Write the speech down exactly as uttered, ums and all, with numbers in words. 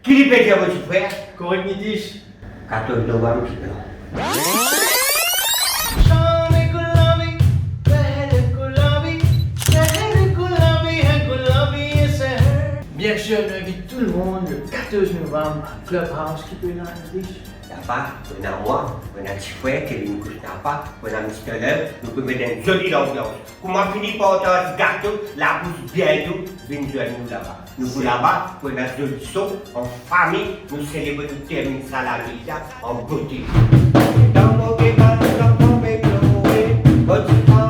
Ki li pe dir mo tifrer? Korek Nitish. Katorz novem ki plan. Biensir, nou invit tou lemonn le katorz novem a Clubhouse. Ki pou ena, Nitish? Laba pou ena mwa, pou ena tifrer, Kevin Kouch napa, pou ena Mister Love, nou pou met enn zoli lanbians. Kouma fini partaz gato, labous bien dou, vinn zwenn nou laba. Nou pou laba, pou ena zoli son, an fami, nou selebre, nou terminn sa lane la an bote. Dan mo deba, dan mo plore, mo ti pa